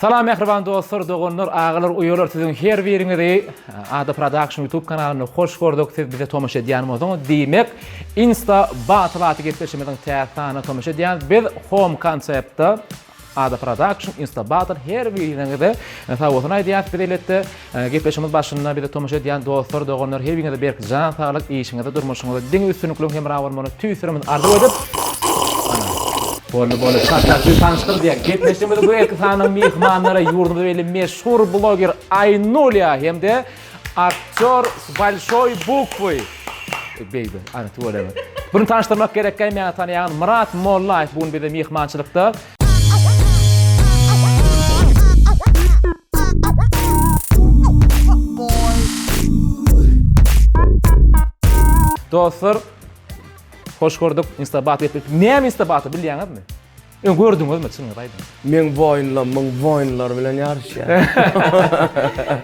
Salam mähriban dostlar, doganlar, agalar, uýalar siziň her biriňizi Ada Production YouTube kanalynda hoş gördük. Siz bize tomaşa edýän bolsaňyz, diýmek Insta Battle atly gepleşigimiziň täze sanyna tomaşa edýäňiz. Biz Home konseptde Ada Production, Insta Battle her biriňize sag bolsun aýdýas. Biz elbetde gepleşigimiz başynda bize tomaşa edýän dostlar, doganlar her biriňize berk jan saglyk, işiňizde, durmuşyňyzda diňe üstünlikliň hemra bolmagyny tüýs ýüregimiz arzuw edip, Ana, boldy, boldy, çat çat bizi tanyşdyr diýýär. Gepleşigimiziň bu erki sanynyň myhmanlary ýurdumyzda belli meşhur bloger Aýnulýa hem-de aktýor s bolşoý bukwy Beýbi, ana tüweleme. Bunu tanyşdyrmak gerekkä, meni tanaýan Myrat Mollaýew bu gün bizde myhmançylykda. Dostlar, hoş gördük. Instabat gepleşik. Näme Instabaty bilýäňizmi? Öň gördüňizmi çynyňyzy aýdyň. Meň woýunlamyň woýunlary bilen ýaryşýar.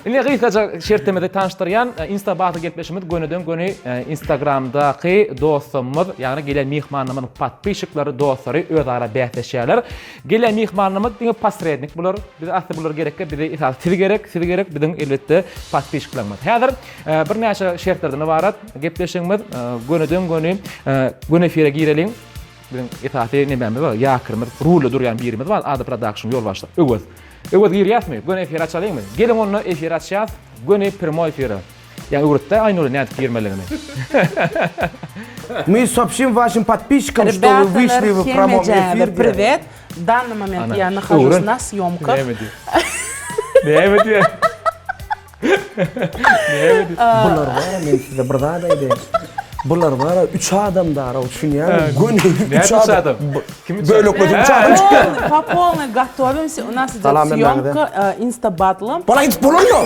Indi gysgaça şertimizi tanyşdyrýan e, Insta Battle gepleşigimiz gönüden göni e, Instagramdaky dostlarymyz, ýagny gelen myhmanlarymyzyň podpisçikleri, dostlary özara bäsleşýärler. Gelen myhmanlarymyz diňe posrednik bular. Bize asly bular gerekkä, bize esasy siz gerek, siz gerek biziň elbetde podpisçiklerimiz. Häzir e, birnäçe şertlerden ybarat gepleşigimiz gönüden göni göni efire gireliň. Biziň esasy nemämiz bar, ýakyrymyz, rulda durýan birimiz bar, Ada Production ýolbaşçysy Öwez. Öwez girýäsmi? Göni efir açalyňmy? Geliň onda efir açýas, göni primoý efire. Ýa öwretdä Aýnury nädip girmelidigini. Мы сообщим вашим подписчикам, что вы вышли в прямом эфире. Привет. В данный момент я нахожусь на съемках. Näme diýýär? Näme diýýär? Bular bar men size bir zat aýdaýyn. Bular bar üç adam dara düşünýärmi? Göni üç adam. Kim üç Böleklese üç adam çykýar. По полной готовимся. У нас идет Salam съемка э, Insta Battle. Bol aýdyp bolanda.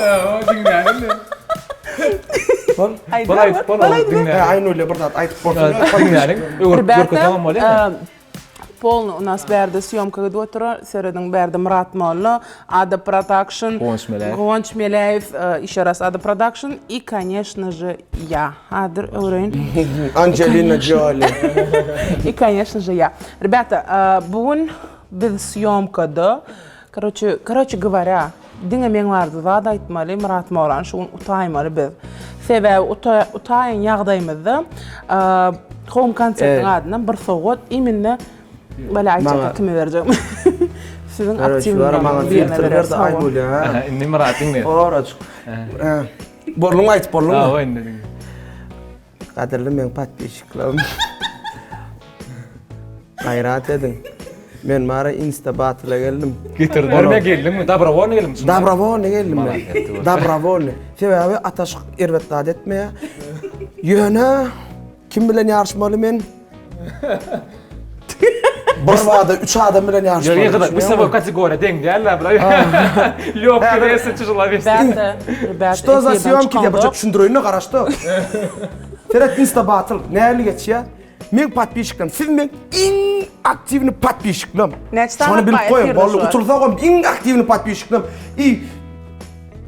Bol. Bol aýdyp bol. He, Aýnulya bir zat aýdyp bolsun. Diňläliň. Öwürip görkezsem bolýar. Polny u nas bärde sýomka gidip otyr. Serediň bärde Myrat Molla, Ada Production, Guwanç Meläýew. Guwanç Meläýew, еще раз Ada Production i конечно же я. Hadyr öwreýin. Angelina Jolie. I конечно же я. Ребята, bu gün biz sýomkada, короче, короче говоря, Diňe meň barada zat aýtmaly, Myrat Mollany şu gün utaýmaly biz. Sebäbi utaýan ýagdaýymyzda Home konsertiň adyndan bir sowgat iminne bele aýtjakda kime berjegimi. Siziň aktiwnyňyzyň birine bereris. Indi Myrat diňle. Oraç. Borluň aýtyp bolduňmy? Hawa indi diňle. Gadyrly meň podpisçiklerim. Gaýrat ediň. Men bara insta batyla geldim. Getirdiler me geldiňmi? Dobrowolny geldiňmi? Dobrowolny geldim men. Dobrowolny. Sebäbi Ataşyk erbet zat etmeýär. Ýöne kim bilen ýaryşmaly men? Bir bada üç adam bilen ýaryşmaly. Ýok, ýok, bu sebäp kategoriýa deň däl-le, bro. Lýogkiý wes, tяжеловес. Rебята, rебята, Что за съемки diýip bir düşündireýin-de garaşda. Seret Insta battle nähili geçýär? Meň podpisçiklerim, siz meň iň aktiwny podpisçiklerim. Näçe sany Şony bilip bar goýuň, efirde boldy, şu wagt? utulsagam iň aktiwny podpisçiklerim. I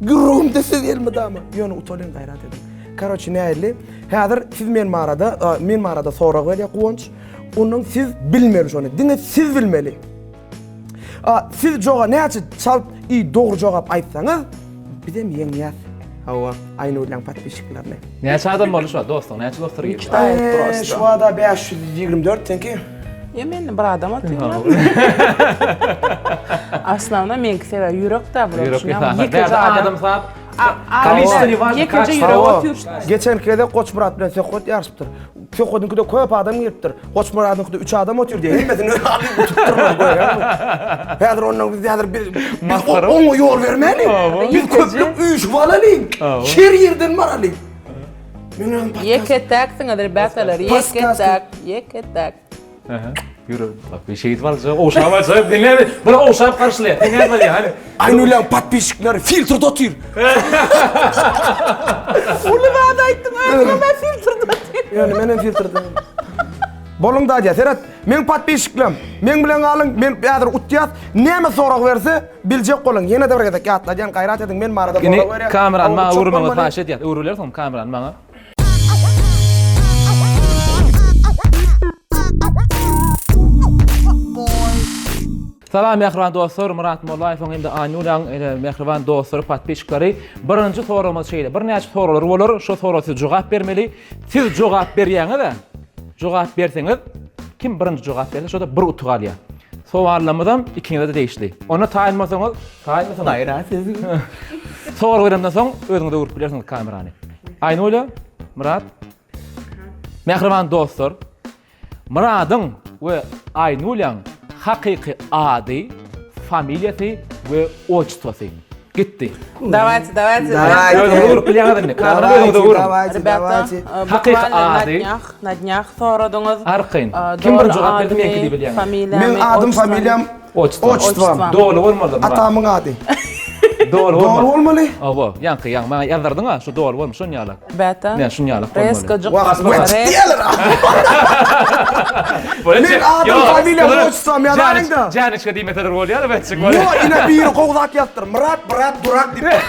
ýüregimde siz elmydama. Ýöne utalyň gaýrat ediň. Karoçe nähili? Häzir siz men barada, men barada sorag berýär Guwanç. Ondan siz bilmeli şony. Diňe siz bilmeli. A, siz joga näçe çalt i dogry jogap aýtsaňyz, bizem ýeňýäs. Hawa, Aýnurlaň podpisçiklerini. Näçe adam boldy şu wagt dostluň? Näçe dostlar girdi? Eee, şu wada 524 seňki. Ýa mende bir adam otyr. Aslanna meňki sebäbi ýürek-dä bular. Ýürek Düşünýäňmi? esasy. Ýekeje adam. Adam sap. A- Koliçestwo ne важно, Ýekeje kaçestwo. ýürek Hawa. otyr. Geçenki gezek Goçmyrat bilen söhbet ýaryşypdyr. Söhbediňkide köp adam giripdir. Goçmyradyňkyda üç adam otyr diýýär. Hemmesini alyp utupdyrlar görýäňmi? Häzir ondan biz häzir biz biz oňa ýol bermäliň. Biz köplük üýşüp alalyň. Her ýerden baralyň. Ýeke-täksiňiz, rebatalar, ýeke-täk, ýeke-täk. Ýürek, bak bir şeýdip aljak, ogşap aljak, diňle, bir ogşap garşylaýar, sen näme bolýar, hany? Aýnulaň podpisçikleri filtrde otyr. Uly zat aýtdyň, özüňem men filtrde otyr. Ýöne menem filtrde. Boluň dadýa, seret, meň podpisçiklerim, meň bilen galyň, men häzir utýas, näme sorag berse, biljek boluň. Ýene-de bir gezek ýatladýan, gaýrat ediň, men barada sorag berýär. Kamerany maňa öwürmegiňizi haýyş edýän, öwrülersiňmi kamerany maňa? Salam mähriban dostlar, Myrat Mollaýewiň hem-de Anýulaň mähriban dostlary, podpisçiklary. Birinji soragymyz şeýle. Birnäçe soraglar bolar. Şo soraga siz jogap bermeli. Siz jogap berýäňiz-ä. Jogap berseňiz, kim birinji jogap berse, şo-da bir utuk alýar. Sowallarymyzam ikiňize-de degişli. Onda taýyn bolsaňyz, taýynmysyňyz? Gaýrat ediň. Sorag beremden soň özüňiz öwrüp bilersiňiz kamerany. Aýnulýa, Myrat. Mähriban dostlar, Myradyň we Aýnulýaň hakyky ady, familiýasy we otçestwosy. Gitdi. Dawajte, dawajte. Özüňiz öwrüp bilýäňiz indi. Kamerany özüňiz öwrüň. Dawajte, dawajte. Hakyky ady. Na dnýah, na dnýah soradyňyz. Arkaýyn. Kim birinji jogap berdi meňki diýip bilýäňiz. Meň adym, familiýam, Otçestwam. Otçestwam. Doly bolmalydyr Myrat. Atamyň ady. Doly bolmaly. Doly bolmaly. Hawa, ýaňky ýaňy maňa ýazdyrdyň-a, şu doly bolmaly, şon ýaly. Bäta. Men şun ýaly bolmaly. Reska jyk. Wah, diýerler. Men adym, familiýam, otçestwam ýazaýyň-da. Janiçka diýmeseler bolýar, betjik bolýar. Ýok, ine biri gowy zat ýazypdyr. Myrat, brat, durak diýip.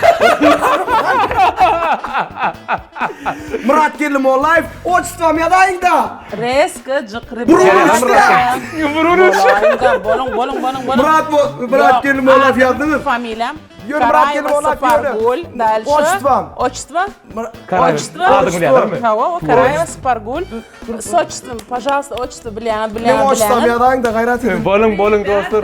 Myrat Geldi-Mollaýew, otçestwam ýazaýyň-da. Reska jyk Burun uçýar. Boluň, boluň, boluň, boluň. Myrat, Myrat Geldi-Mollaýew ýazdyňyz. Familiýam. Ýör Myrat Geldi-Mollaýew ýöne. Sapargül. Дальше. Otçestwam. Отчество? Отчество. Adyňy bilýärmi? Hawa, Karaýewa Sapargül. S otçestwom, пожалуйста, otçestwo bilýäňiz, bilýäňiz, Meň otçestwam ýazaýyň-da, gaýrat ediň. Boluň, boluň dostlar.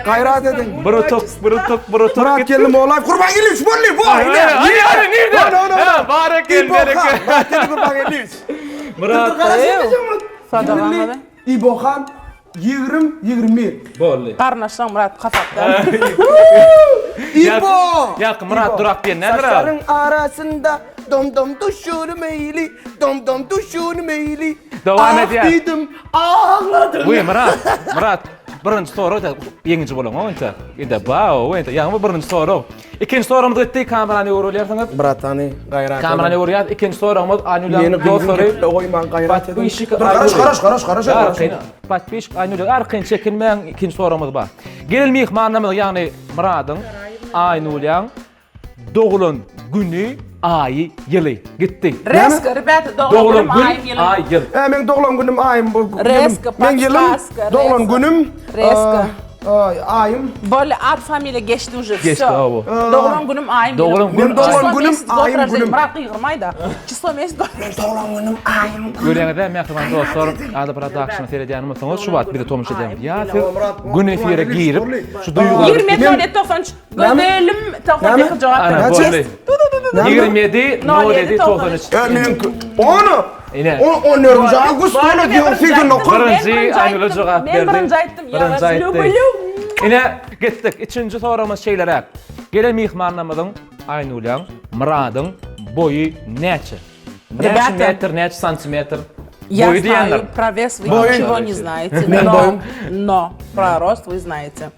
Gaýrat ediň. Bir utuk, bir utuk, bir utuk. Myrat Geldi-Mollaýew Gurbangeldiýewiç boldy. Wo, ine. Hany, hany, nirde? Hany, Ha, barek, bereke. Myrat Geldi Gurbangeldiýewiç. Myrat. Sadagaňyzy. Ibohan 20 21. Boldy. Garyndaşlaň Myrat kasapdan. Ibo! Ýa Myrat Durak diýen nädir? Saçlaryň arasynda dom dom düşür meýli, dom dom düşür meýli. Dowam edýär. Ah diýdim, agladym. Wiý Myrat, Myrat, birinji sorag ýeňiji bolaňok entek. Indi ba, indi ýaňy birinji sorag. Ikinji soragymyz gitdi, kamerany öwrülýärsiňiz. Bratany, gaýrat. Kamerany öwürýäs. Ikinji soragymyz Anýulaň dostlary. Meni goýman gaýrat ediň. Garaş, garaş, garaş, garaş. Arkaýyn. Podpisçik Aýnulýa arkaýyn çekinmäň, ikinji soragymyz bar. Gelen myhmanlarymyz, ýagny Myradyň, Aýnulýaň doglan güni, aýy, ýyly gitdi. Reska, rебята, doglan günüm, aýym, ýylym. Aý, ýyl. Hä, meň doglan günüm, aýym bu. Reska, Meň ýylym, doglan günüm. Reska. Aýym. Boldy, at familiýa geçdi uje, Geçdi, wsё. hawa. Doglan günüm, aýym, Doglan ýylym. gün, Doglan Çyslo, günüm, mesяc, god aýym, roždeniýa. günüm. Myrat gygyrmaýda. Çyslo, mesяc, god roždeniýa. Doglan günüm, aýym. Görýäňiz-ä, mähriban dostlar, Ada Production seredýän bolsaňyz, şu wagt bize tomaşa edýän. Ýa siz gün efire girip, şu duýgulary 27 07 93. Gözelim 98 jogap Ana, berdi. boldy. 27 07 93. E, meňki. Onu. Ine. O 14 awgust ony diýen 89. Birinji Aýnura jogap berdi. Men birinji aýtdym. Birinji aýtdy. Ine, gitdik. Üçünji soragymyz şeýleräk. Gelen myhmanlarymyzyň Aýnulaň, Myradyň boýy näçe? Näçe metr, näçe santimetr? Boýy diýenler. Про вес вы ничего не знаете. Но, но про рост вы знаете.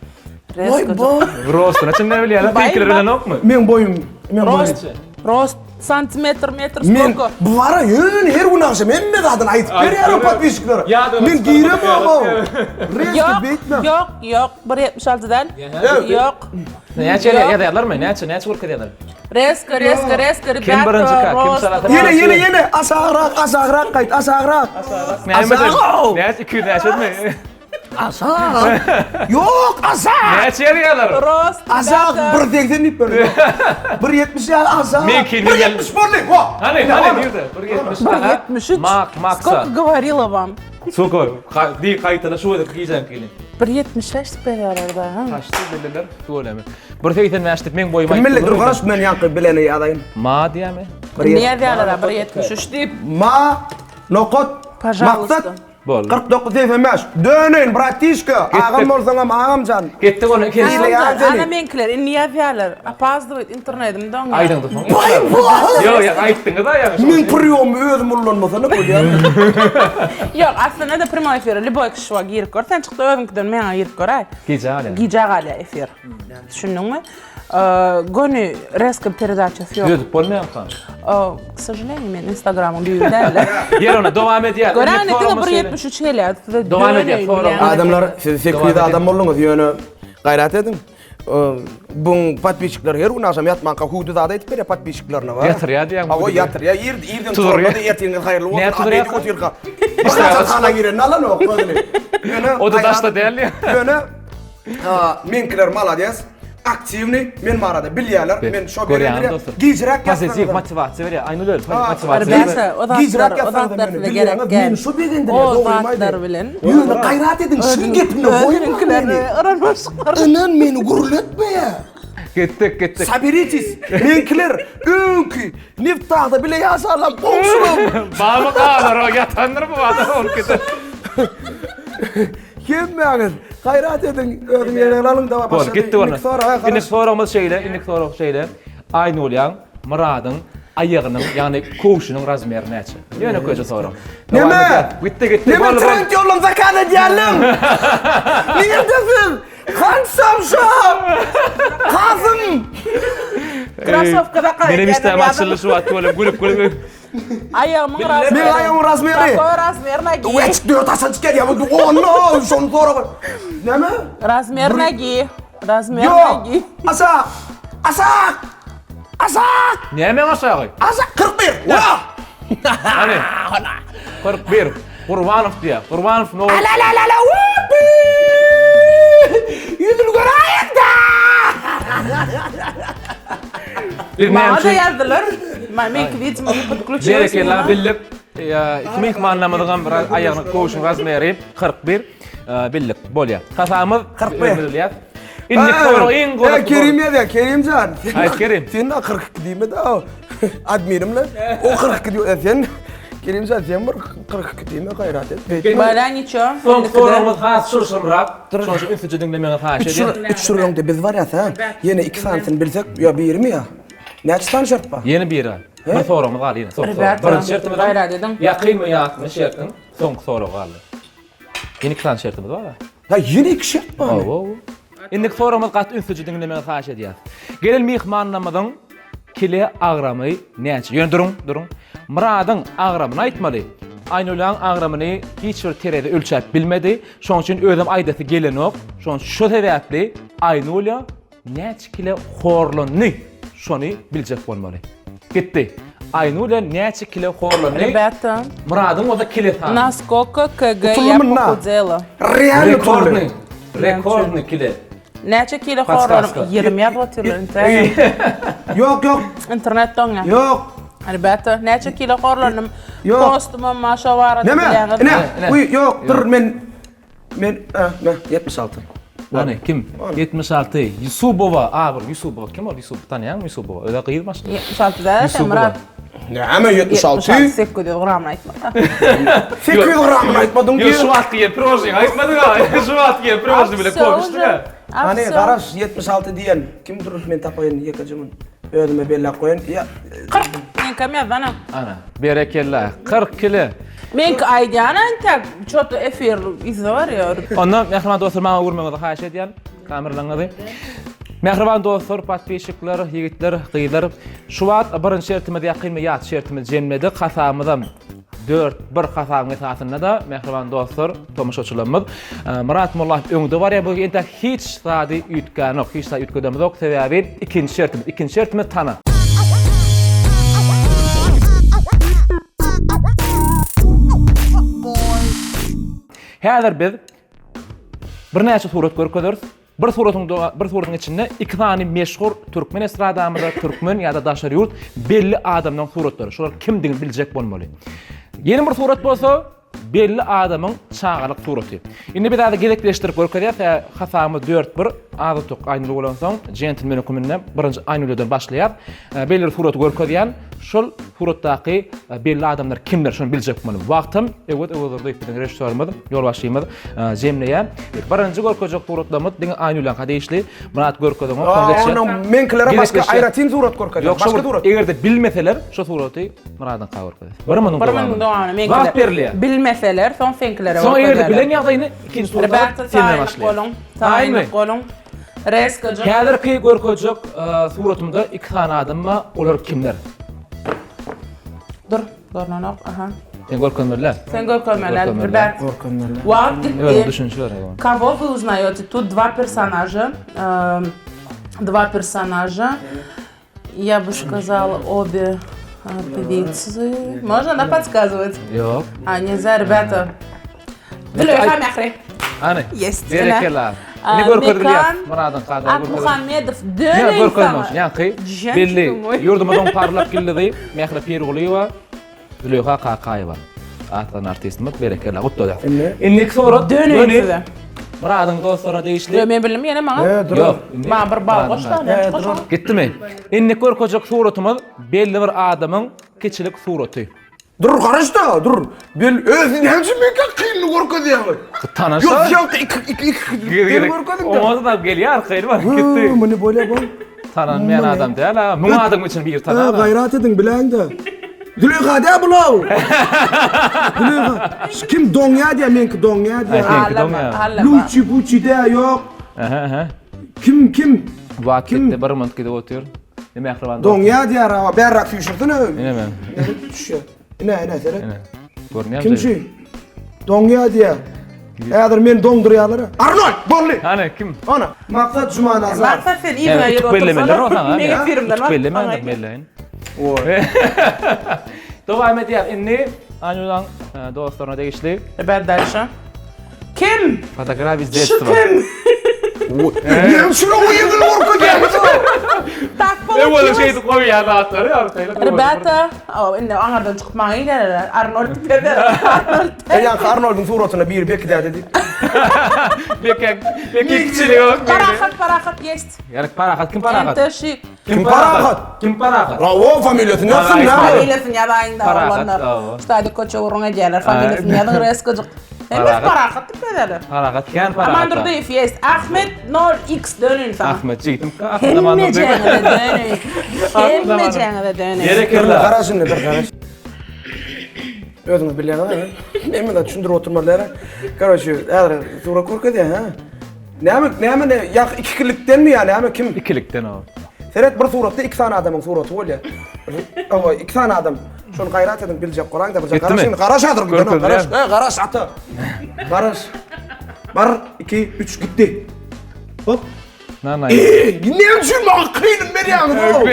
Boý, boý. Rostuny çyn bilýärler, seňkiler bilenokmy? Meň boýum, meň boýum. Rost, rost, santimetr, metr, Men skolko? bu bara ýöne her gün agşam hemme zadyny aýdyp berýär o podpisçiklere. Men giremok. Rezki Ýok, beýtme. ýok, ýok, 1.76 däl. Ýok. Näçe ýazýarlarmy? Näçe, näçe görkezýärler? Rezko, rezko, rezko, Kim rебята, birinji ka? Kim rost. salata? Ýene, ýene, ýene aşagrak, aşagrak gaýt, aşagrak. Näme? Aşağı. Näçe 200 näçe? Aşak. Ýok, aşak. Näçe ýazýarlar? Rost. Aşak 1.80 diýip berdi. 1.70 ýaly aşak. Meňkini 1.70 boldy. Ho. Hany, hany nirde? 1.70. 1.73. Mak, maksa. Сколько говорила вам? Suko, diý gaýtala şu gezek gijäňkini. 1.75 diýip berýärler da, ha? Kaçdy bildiler, tüweleme. 1.85 diýip meň boýum Kim bildi? Dur garaş men ýaňky bileni ýazaýyn. Ma diýämi? Ne ýazýarlar 1.73 diýip? Ma nokat Пожалуйста. maksat Boldy. 49 85. Döneýin bratişka. Agam bolsaňam agamjan. Gitdik ony ikinji. Diýleýän seni. Ana meňkiler indi ýazýarlar. Opazdywaýt internetim doňýar. Aýdyňda soň. Baý bu. Ýok, ýa aýtdyňyz-a ýa. Men priýomy özüm ullanmasa ne bolýar? Ýok, aslynda-da primoý efire lýuboý kişi şuwagt girip gör. Sen çykda özüňkiden meňe girip göräý. Gijä galýar. Gijä galýar efir. Düşündiňmi? Göni reska peredaçasy ýok. Düzedip bolmaýarmyka? K sožaleniýu men Instagramyň düýbi däl. Ýer onda dowam edýär. Göräýin diňe 1.73 gelýär. Size Dowam edýär sorag. Adamlar siz 800 adam bolduňyz ýöne gaýrat ediň. Buň podpisçikleri her gün agşam ýatmanka hüwdi zat aýdyp berýär podpisçiklerine. Ýatyrýar diýýäň. Hawa ýatyrýar. Ir irden turýar. Ertiriňiz haýyrly bolsun. Näme turýar? Otyrka. Hana girenini alanok özüni. Ýöne O-da daşda däl diýýär. Ýöne. Meňkiler malades. Aktiwny, men barada bilýärler. Men şo Görýäňmi begendirýär. dostlar? Gijräk Pozitiv ýazsaňyzam. motiwasiýa berýär. Aýnur motiwasiýa berýär. Rебята, o zatlar, Gijräk o ýazsaňyzam zatlar meni size gerek bilýäňiz, däl. meni şo begendirýär, O dogrymy zatlar aýdaýyn. bilen. Ýöne gaýrat ediň, şirin gepinde goýmaň Özüniňkileri meni. yran başyklar. Ynan meni gürletmeýär. Gitdik, gitdik. Soberitis, meňkiler öňki Nebtdagda bile ýaşarlar goňşulam. Bamy galar o ýatandyr bu adam bolup gider. Hemmäňiz gaýrat ediň, özüň ýere alyň da Bol, gitdi Indiki soraga Indiki garaş. soragymyz şeýle, indiki sorag şeýle. Aýnulýaň Myradyň aýagynyň, ýagny köwşüniň razmeri näçe? Ýöne köje sorag. Neme? Gitdi, gitdi. Neme Bol, bol. trend ýoldan zakaz edýärler? Nirde siz? Hansam şa! Kasym! Krossowka zakaz Menem edýärler işdäm ýazyň. açyldy şu wagt welin gülüp gülüp. Aýagymyň razmeri. Meň aýagymyň razmeri. Какой размер ноги? Weç dört açan çykarýar bu onda şony sorag. Näme? Размер ноги. Размер Ýok. ноги. Aşak. Aşak. Aşak. Nämäň aşagy? Aşak 41. Wah. Hany? 41. Gurbanow diýýär. Gurbanow no. La la la la wupi. Ýüzüni göräýiň-dä. Biz näme Maňa da üçin ýazdylar. Ma meňki widimo ne podключилось. Berekella bildik. Iki myhmanlarymyzyň hem biraz aýagynyň köwşüň razmeri 41 bildik. Bolýar. Hasabymyz 41. bilýär. Indiki sorag iň Ey gyzykly. Kerim ýazýar, Kerimjan. Aýt Kerim. Sen de 42 diýme-de. Adminim le. O 42 diýip, e, sen Kerimjan sen bir 42 diýme gaýrat et. Beýtme. Bala niço. Soňky soragymyz has çylşyrymrak. Şonuň üçin ünsüje diňlemegiňizi haýyş edýän. Üç şur öňde biz barýas ha. Ýene iki sanysyny bilsek, ýa birimi ýa? Näçe sany şert bar? Ýene biri. Bir soragymyz galdy ýene. Soňky sorag. Birinji şertimiz gaýrat ediň. Ýakynmy ýatmy şertiň soňky soragy galdy. Ýene iki sany şertimiz bar. Ha ýene iki şert bar. Hawa. Indiki soragymyz gaty ünsüji diňlemegiňizi haýyş edýäris. Gelen myhmanlarymyzyň kile agramy näçe? Ýöne duruň, duruň. Myradyň agramyny aýtmaly. Aýnulaň agramyny hiç bir terezi ölçäp bilmedi. Şonuň üçin özem aýdasy gelenok. Şonuň şo sebäpli Aýnulýa Näçe kile horlandy? Şony biljek bolmaly. Gitdi. Aýnur bilen näçe kile horlandy? Ребята, Myradyň bolsa kile sany. na skoka kg я Utuldy munda. похудела? Real utuldy. Rekordny. Rekordny kile. Näçe kile Podskaska. horlanym? 20 ýazyp otyrlar internet. Ýok, ýok, Internet doňýar. ýok. Rебята, näçe kile horlanym? Ýok. Postumam ma şo barada Näme? bilýäňiz. Ine, Ine. uý, ýok, dur men Men, me, 76. Hany, kim? 76. Ýusubowa. A, bir Ýusubowa. Kim ol Ýusubow? Tanýaňmy Ýusubowa? Özä gyz maşgala. 76 däl sen Myrat. Näme 76? 76 800 gramyny aýtma. 800 gramyny aýtmadyň Ýok, diýip. şu wagtky ýer pirojnyňy aýtmadyň ha. Şu wagtky ýer pirojny bile koňuşdyk ha. Hany, garaş, 76 diýen. Kim dur, men tapaýyn ýekeje mun. Özüme belläp goýan. Ýa, 40. Meňkem ýazana. Ana, berekella. 40 kile. Meňki aýdýan entek ço-to efir yzda barýar. Onda mähriban dostlar maňa öwürmegiňizi haýyş edýän kameralaryňyzy. Mähriban dostlar, podpisçikler, ýigitler, gyzlar, şu wagt birinji şertimiz ýakyn we ýat şertimizi jemledik. Hasabymyzam 4 bir hasabyň esasynda-da mähriban dostlar, tomaşaçylarymyz Myrat Mollaýew öňde barýar. Bu entek hiç zady üýtgänok, hiç zady üýtgedemizok. Sebäbi ikinji şertimiz, ikinji şertimiz tana. Häzir biz birnäçe surat görkezeris. Bir suratyň bir suratyň içinde iki sany meşhur türkmen estradamyzda türkmen ýa-da daşary ýurt belli adamlaryň suratlary. Şolar kimdigini biljek bolmaly. Ýene bir surat bolsa belli adamyň çagalyk suraty. Indi biz häzir gezekleşdirip görkezýäs. Hasabymyz 4-1 az utuk Aýnur bolansoň, jentlmen höküminde birinji Aýnurdan başlaýar. Belli bir suraty görkezýän. Şol suratdaky belli adamlar kimler şony biljek bolmaly. Wagtym Öwez Öwezdurdyýew biziň režissýorymyz, ýolbaşçymyz jemleýär. Birinji görkezjek suratlarymyz diňe Aýnurlaňka degişli. Myrat görkezeňok, soň geçýär. Onuň meňkilere başga aýratyn surat görkezýär. Ýok, Başga surat. Eger-de bilmeseler, şo suraty Myradyňka görkezýär. Bir munuň Bir munuň dowamyny meňkiler. Wagt berilýär. Bilmeseler, soň seňkilere Soň eger-de görkezerler. bilen ýagdaýyny ikinji surata Rебята, senden taýynlyk başlaýar. boluň. Taýynmy? Taýynlyk boluň. Reskajyk. Häzirki görkezjek suratymda iki sany adam bar, olar kimler? Dur, görnenok, aha. Sen görkezmeliler. Sen görkezmeliler, Görkezmeliler. rебят. Görkezmeliler. Wagt gitdi. Özüň düşünişiber o. Кого вы узнаете? Тут два personažа. Эм, Два personažа. Я бы сказала, обе певицы. Можно, да, подсказывать? Ýok. А, нельзя, ребята. Züleyha Mähri. Hany. Есть. Berekella. Indi görkezilýär. Myradyň kadary görkezilýär. Akmuhammedow döneýin saňa. Ýaňky belli ýurdumyzyň parlak ýyldyzy Mähri Pirgulyýewa, Züleýha Kakaýewa. Atlan artistimiz berekella gutlaýar. Indiki surat döneýin size. Myradyň dostlaryna degişli. Ýok, men bildim ýene maňa. Ýok. Maňa bir bal goşda. Gitdimi? Indiki görkezjek suratymyz belli bir adamyň kiçilik suraty. Dur garaş da dur. Bel öz näme üçin men kynly görkezýäň? Tanaşa. Ýok ýok iki iki iki görkeziň. Oňa da gelýär arkaýyn bar gitdi. Muny bolýa bol. Tananmaýan adam däl ha. Müň adam üçin bir tanar. Ha gaýrat ediň biläňde. Züleyha dä bulaw. Züleyha. Kim doňýa diýä meňki doňýa diýä. Seňki doňýa. Luçi buçi dä ýok. Aha aha. Kim kim? Wagt gitdi bir minut gidip otyr. Ne mähriban dostum. Doňýa diýär awa, bärräk süýşürsene. Ine men. Düşýär. Ine, ine seret. Ine. Görünýär. Kim şu? Doňýa diýär. Häzir meni doňdurýarlar. Arnold, boldy. Hany kim? Ana, Maksat Jumanazar. Maksat sen yzyna gelip otursana. otursana. Meň efirimden bak. Bellemändir belleýin. Oý. Dowam edýär. Indi Anýudaň dostlaryna degişli. Rебят, дальше. Kim? Fotografiýa z detstva. Şu kim? Näme üçin o ýygyny görkezýäňiz? Tak получилось. Öweli şeýdip goýýan zatlary arkaýyn. Rебята, o indi aňardan çykyp maňa gelerler. Arnold berler. Arnold. E ýaňky Arnoldyň suratyna biri bekidädi diýip. Beke, beke kiçilik ýok. Parahat, parahat есть. Ýa parahat kim parahat? Enteşi. Kim parahat? Kim parahat? Bravo familiýasyny ýazsyn näme? Familiýasyny ýazaýyň da oglanlar. Ştaýda köçe gürrüň edýärler. Familiýasyny ýazyň reskajyk. Hemmesi parahat diýip ýazarlar. Parahat kän parahat. Aman Durdyýew ýest. Ahmet 0x döneýin saňa. Ahmet jigdim. Ahmet Aman Durdyýew. Hemmejeňize döneýin. Hemmejeňize döneýin. Berekella. Gara şindi bir garaş. Özüňiz bilýäňiz ha. Hemme zat düşündirip oturmaly däl. Karoçe, häzir surat görkezýän ha. Näme, näme ne, ýa ikilikdenmi ýa näme kim? Ikilikden o. Seret bir suratda iki sany adamyň suraty bolýar. Owa, iki sany adam. Şony gaýrat ediň biljek bolaň da birje. Garaş indi, garaş häzir gidenem, garaş. E, garaş ata. Garaş. Bir, iki, üç gitdi. Hop. Nana. Eee, näme üçin maňa kynyň berýäňiz o?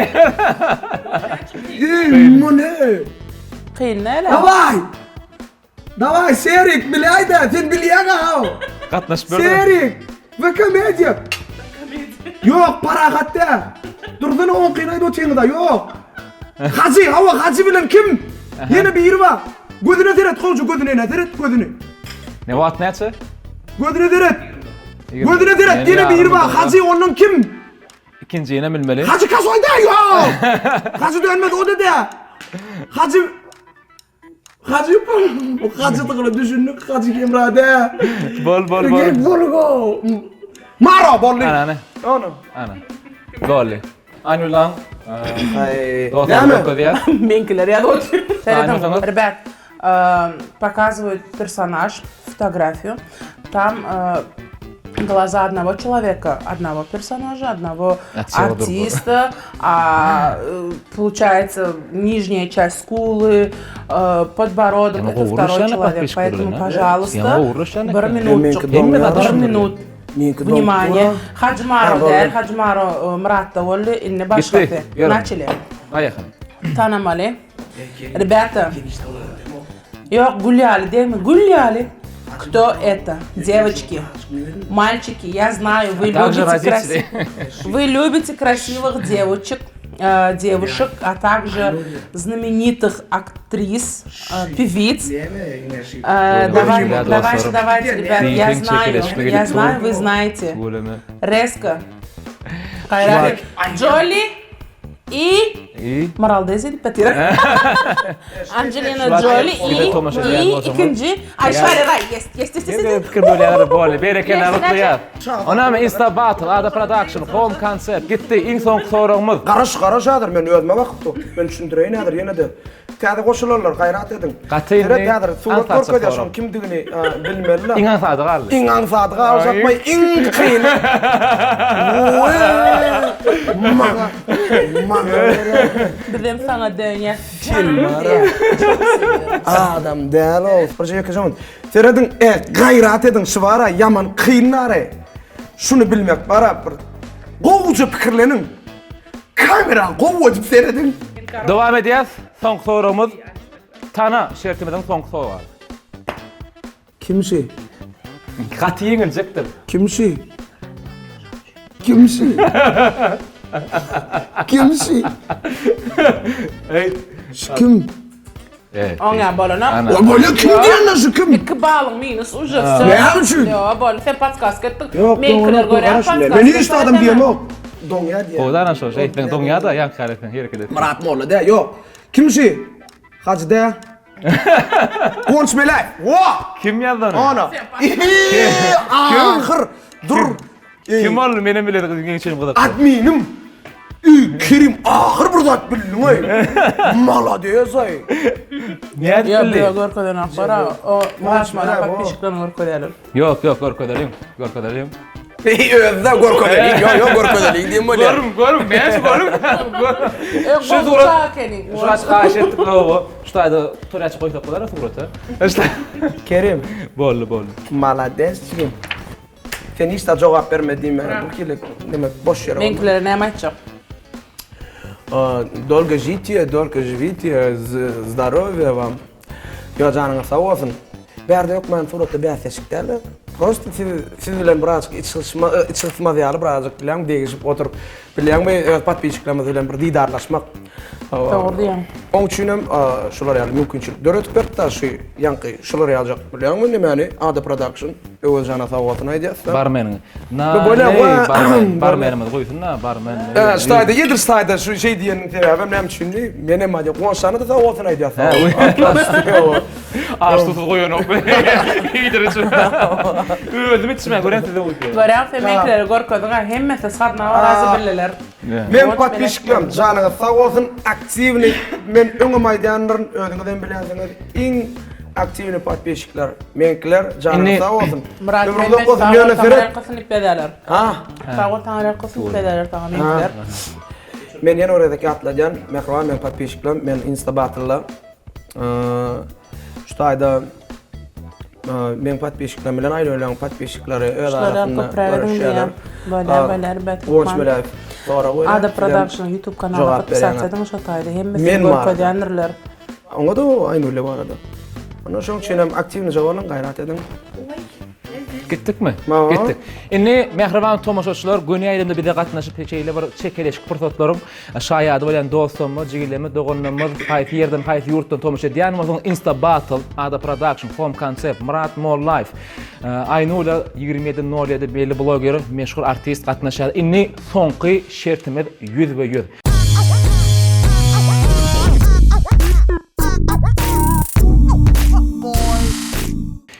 Eee, bu ne? Kyn näle? Daway. Daway Serik biläýdä sen bilýäňä haw. Gatnaşyp ber. Serik we komediýa. Ýok parahat däl. Dursun oňkyny aýdyp otyňyza ýok. Hajy hawa Hajy bilen kim? Ýene biri bar. Gözüne seret gowja gözüne ene seret gözüni. Ne wagt näçe? Gözüne seret. Gözüne seret ýene biri bar. Hajy ondan kim? Ikinjini bilmeli. Hajy kasoý däl ýok. Hajy dönmez o da däl. Hajy Hajy bu hajydygyna düşündik Hajy Hemra dä. Bol bol bol. Gel bol go. Maro boldy. Ana ana. Ana. Ana. Boldy. Anulan. Ay. Näme? Görkezýär. Meňkiler ýazyp otyr. Serediň. Ребят, показывают персонаж, фотографию. Там глаза одного человека, одного персонажа, одного артиста, а э, получается нижняя часть скулы, э, подбородок, это второй человек. Поэтому, пожалуйста, bir minutçuk, bir minut. Внимание. Hajmaro däl, Hajmaro Myratda boldy, indi başgasy. Начали. Поехали. Tanamaly. Ребята, Ýok, gül ýaly degme, gül ýaly. Кто это? Девочки, мальчики, я знаю, вы любите красивых, вы любите красивых девочек, э, девушек, а также знаменитых актрис, э, певиц. Э, давай, давайте, давайте, ребят, я знаю, я знаю, вы знаете. Резко. Джоли I I Maral Dezi diýip otyr. Angelina Jolie i i ikinji Aýşwarýa Raý. Yes, yes, yes, yes. Pikir bölýärler boldy. Berekella gutlaýar. Onam Insta Battle, Ada Production, Home Concept gitdi. Iň soňky soragymyz. Garaş, garaş häzir men özüme bakyp dur. Men düşündireýin häzir ýene-de. Täze goşulanlar gaýrat ediň. Gaty indi Seret häzir surat aňsatjak görkezýär sorag. şoň kimdigini bilmeli. Iň aňsady galdy. Iň aňsady galjakmy iň kyny. Maňa maňa Bizem saňa dönýäs. Sen bara adam däl ol. Birje ýekeje minut. Serediň e gaýrat ediň şu bara ýaman kyn nary. Şuny bilmek bara bir gowuja pikirleniň. Kamera gowy edip serediň. Dowam edýäs. Soňky soragymyz Tana şertimiziň soňky sowaly. Kim şi? Gaty ýeňiljekdir. Kim şi? Kim şu? Kim şu? Eý. Şu kim? Evet. Oňa bolana. Ana. O bolýa kim diýende şu kim? Iki balyň minus uje. Näme üçin? Ýo, bol, sen podskaska etdiň. Ýok, Meňkiler görýän podskaska. Men hiç adam diýemok. Doňýa diýýär. Gowudan şol şeýtseň doňýa-da ýaňky ýaly hereket et. Myrat molla dä, ýok. Kim şu? Hajy dä. Guwanç Meläýew. Wo! Kim ýazdy ony? Ana. Ahyr. Dur. Kim ol? Menem biledim meň üçin gyzykly. Adminim. Üý, Kerim ahyr bir zat bildiň-eý. Malades-aý. Nädip Ýok, bildi? ýok, görkezenok. Bara o Myrat molla podpisçiklerini görkezýärler. Ýok, ýok, görkezeliň. Görkezeliň. Eý, özde görkezeliň. Ýok, ýok, görkezeliň diýen bolýar. Görüň, görüň, näçe görüň. Şu surat Şu açyk haýyş etdik gowy. Şu taýda toraçy goýsak bolar surata. Kerim. Boldy, boldy. Malades jigim. Sen hiç zat jogap berme diýme. Bu hili neme boş ýere. Meňkilere näme aýtjak? Dolgo žitiýe, dolgo žiwitiýe, zdorowýa wam. Ýo janyňyz sag bolsun. Bärde hökman suratda bäsleşik dälde. Prosta siz siz bilen birazjyk iç gyşma iç gysmaz ýaly birazjyk bilýäňmi degişip oturyp bilýäňmi öz podpisçiklerimiz bilen bir didarlaşmak. Dogry diýýäň. Oň üçinem şular ýaly mümkinçilik döredip beripdir şu ýaňky şular ýaljak bilýäňmi nemäni Ada Production. Öwezjana sag bolsun aýdýas-da. Barmeniň. Na, barmen, barmenimiz goýsun-da, barmen. Hä, şu taýda, edil şu taýda şu şeý diýeniň sebäbem näme üçindi? Menem aýdýan, Guwançjana-da sag bolsun aýdýas. Aş susuz goýanok. Iýdir içip. Özüm içmän görýän size goýýan. Görýän sen meňkileri görkezdiň-ä, hemmesi sadna razy bildiler. Meň podpisçiklerim janyňyz sag bolsun, aktiwnyý, men öňem aýdýandyryn, özüňizem bilýänsiňiz, iň Aktiwny podpisçikler meňkiler janyňyz sag bolsun. Myrat Ömrüň Mehmet uzak bolsun sag ýöne bol seret. taňyrýalkasyn diýip ýazýarlar. Ha? Sag bol taňyrýalkasyn diýip ýazýarlar saňa meňkiler. Men ýene bir gezek ýatladýan mähriban meň podpisçiklerim men insta battlda şu taýda meň podpisçiklerim bilen Aýlöleň podpisçikleri öz arasynda görüşýärler. Bolýar bolýar bet. Guwanç Meläýew sorag berýär. Ada Production YouTube kanalyna podpisatsa ediň şo taýda hemmesini görkezýändirler. Oňa-da o Aýnurly barada. Onda şoň üçin hem aktiwnyja boluň, gaýrat ediň. Gitdikmi? Gitdik. Indi mähriban tomaşaçylar, göni ýaýlymda bize gatnaşyp şeýle bir çekeleşik pursatlaryň şaýady bolýan dostlarymyz, jigilerimiz, doganlarymyz haýsy ýerden, haýsy ýurtdan tomaşa edýän bolsaňyz Insta Battle, Ada Production, Home Concept, Myrat Mollaýew, Aýnula 27 07 belli bloger, meşhur artist gatnaşýar. Indi soňky şertimiz ýüzbe-ýüz.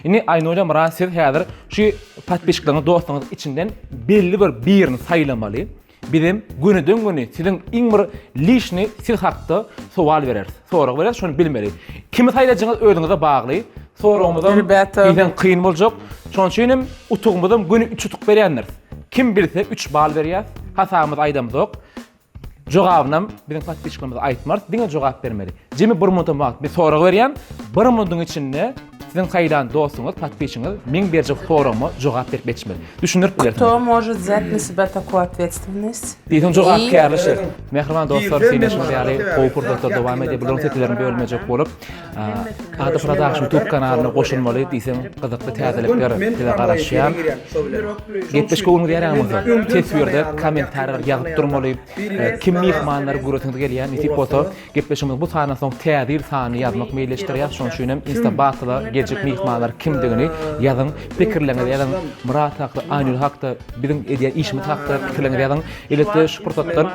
Indi Aýnur Myrat siz häzir şu podpisçikleriňiz dostlaryňyz içinden belli bir birini saýlamaly. Bizem gönüden göni siziň iň bir lişni siz hakda sowal bereris. Sorag bereris şony bilmeli. Kimi saýlajyňyz özüňize bagly. Soragymyzam diýseň kyn boljak. Şonuň üçin hem utugymyzam göni 3 utuk berýändiris. Kim bilse 3 bal berýäs. Hasabymyzy aýdamzok. Jogabynam biziň podpisçiklerimize aýtmarys, diňe jogap bermeli. Jemi bir minutam wagt bir sorag berýän, bir minutyň içinde siziň saýlan dostuňyz, podpisçiňiz meň berjek soragyma jogap berip ýetişmeli. Düşündirip bilersiňiz. Kto может взять на себя такую ответственность? Diýseň jogapkärli şert. Mähriban dostlar, synlaşyňyz ýaly gowy pursatlar dowam edýär. Bularyň seslerini bölmejek bolup, Ada Production YouTube kanalyna goşulmaly diýseň gyzykly täzelikler size garaşýar. Gepleşik göwnüňize ýaraýan bolsa, teswirde kommentariýalar ýazyp durmaly. Kim myhmanlary göresiňiz gelýär, nesip bolsa, gepleşigimiziň bu sanyndan soň täze ýyl sanyny ýazmak meýilleşdirýäs. Şonuň üçin hem Insta Battle-a geljek myhmanlar kimdigini ýazyň, pikirleriňizi ýazyň. Myrat hakda, Aýnur hakda, biziň edýän işimiz hakda pikirleriňizi ýazyň. Elbetde, şu pursatdan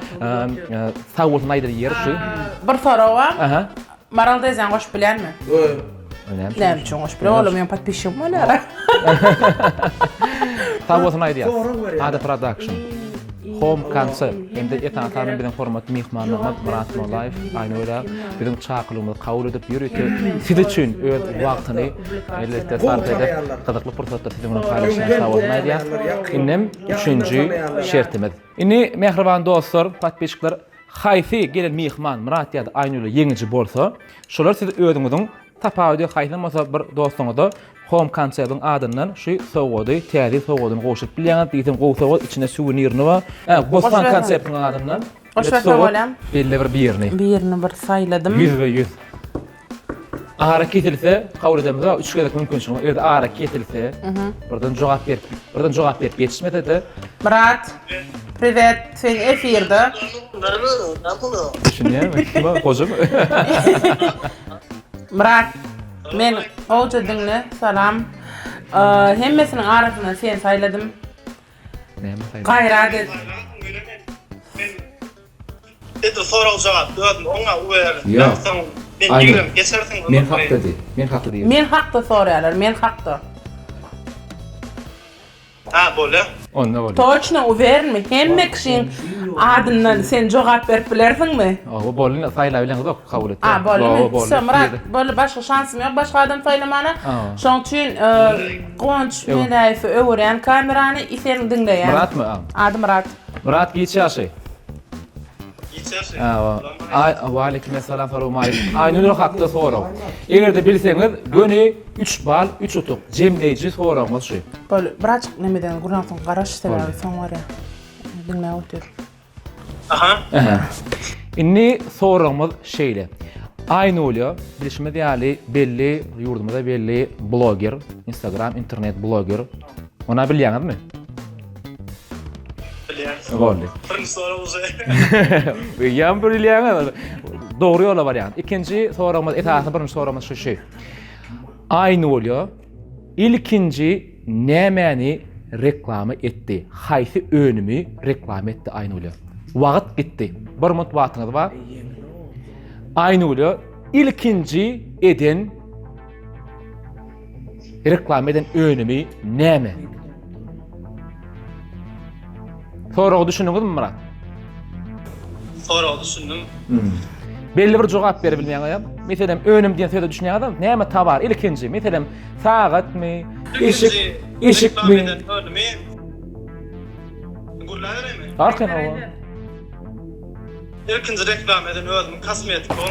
sag bolsun aýdar ýeri şu. Bir sorag bar. Aha. Maral daýzany goşup bilýänmi? Näme üçin goşup bilýän? Olam meň podpisçigim bolýar. Sag bolsun aýdýas. Ada Production. Home Concert hem-de esasan hem biziň hormatly myhmanlarymyz Myrat Mollaýew, Aýnur biziň çakylygymyzy kabul edip ýörite siz üçin öz wagtyny elbetde sarp edip gyzykly pursatlary siziň bilen paýlaşýan sag bolsun aýdýas. Indem üçünji şertimiz. Indi mähriban dostlar, podpisçikler Haýsy gelen myhman Myrat ýa-da Aýnurly ýeňiji bolsa, şolar siz özüňiziň tapawudy haýsam bolsa bir dostuňyza Home Concept-iň adyndan şu sowgady, täze ýyl sowgadyny gowşuryp bilýäňiz. Diýseň gowy sowgat, içinde suwenirini bar. Hä, Bossan Concept-iň adyndan. Goşberse bolýar. Belli bir birini. Birini bir saýladym. Ýüzbe-ýüz. Ara kesilse, kabul edemizok, üç gezek mümkinçilik. Eger ara kesilse, birden jogap berip, birden jogap berip ýetişmese-de. Myrat, priwet, sen efirde. Düşünýärmi? Kim o? Gojamy? Myrat, men gowja diňle, salam. Hemmesiniň arasyndan seni saýladym. Näme saýladym? Gaýrat et. Edil sorag jogap özüm oňa uwer Ýok. soň men Aýnur. ýigrenip geçersiň Men hakda diý. Men hakda diý. Men hakda soraýarlar, men hakda. Ha bolýa. Onda bolýa. Toçno uwerinmi? Hemme kişiň adyndan sen jogap berip bilersiňmi? Hawa boldy indi saýlap bileňizok kabul etdi. A boldymy? Wsё Myrat boldy başga şansym ýok başga adam saýlamana. Şoň üçin Guwanç Meläýewi öwürýän kamerany i seni diňleýän. Myratmy? Ady Myrat. Myrat giç ýaşy. Giç ýaşy. Aý waleýkim essalam salowmaleýkim. Aýnur hakda sorag. Eger-de bilseňiz göni 3 bal 3 utuk. Jemleýji soragymyz şu. Boldy. Birazjyk nemeden gurnasyň garaş sebäbi soň barýa. Diňläp otyr. Aha. Aha. Indi soragymyz şeýle. Aýnulýa bilşimiz ýaly belli ýurdumyza belli bloger, Instagram internet bloger. Ona bilýäňizmi? Bilýän. Boldy. Birinji sorag uje. Bilýän bilýäňiz. Dogry ýola barýaňyz. Ikinji soragymyz, esasy birinji soragymyz şu şu. Aýnulýa ilkinji nämäni reklama etdi? Haýsy önümi reklama etdi Aýnulýa? Wagt gitdi. Bir minut wagtyňyz bar. Aýnulýa ilkinji eden Reklama eden önümi näme? Soragy düşündiňizmi Myrat? Soragy düşündim. Hmm. Belli bir jogap berip bilmeýäňiz. Meselem, önüm diýen söze düşünýäňizmi? Näme towar ilkinji? Meselem, sagatmy? Eşik, eşikmi? Önümi. Gürläbereymi? Arkaýyn hawa. Ilkinji reklama eden özümiň kosmetikom.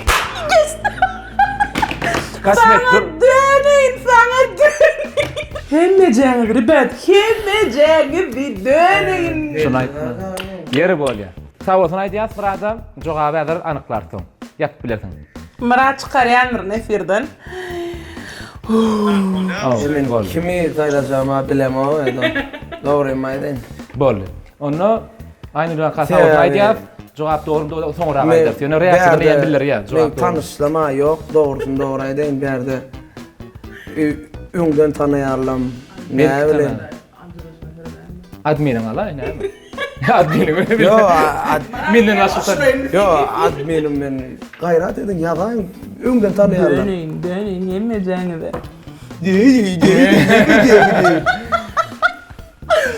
Kosmet Saňa döneýin, saňa döneýin. Hemmejäňiz rебят, hemmejäňizi döneýin. Şuny aýtma. Ýeri bolýar. Sag bolsun aýdýas Myrada, jogaby häzir anyklarsyň. Ýatyp bilersiň. Myrat çykarýandyryn efirden. Men kimi saýlajagym-a bilemok indi. Dogrymy aýdaýyn. Boldy. Onda Aýnur bilen Kasabow aýdýar. Jogap dogrymy dogry soňrak aýdarys. Ýöne reaksiýadan eýýäm bildirýär. Jogap dogry. Tanyşlama ýok, dogrusyny dogry aýdaýyn bärde. Öňden tanaýarlam. Näme bilen? Adminiň alaý näme? Adminiň. Ýok, menden başga tan. Ýok, adminim men. Gaýrat ediň, ýazaýyň. Öňden tanaýarlar. Döneýin, döneýin hemmejäňize. Deý, deý, deý, deý.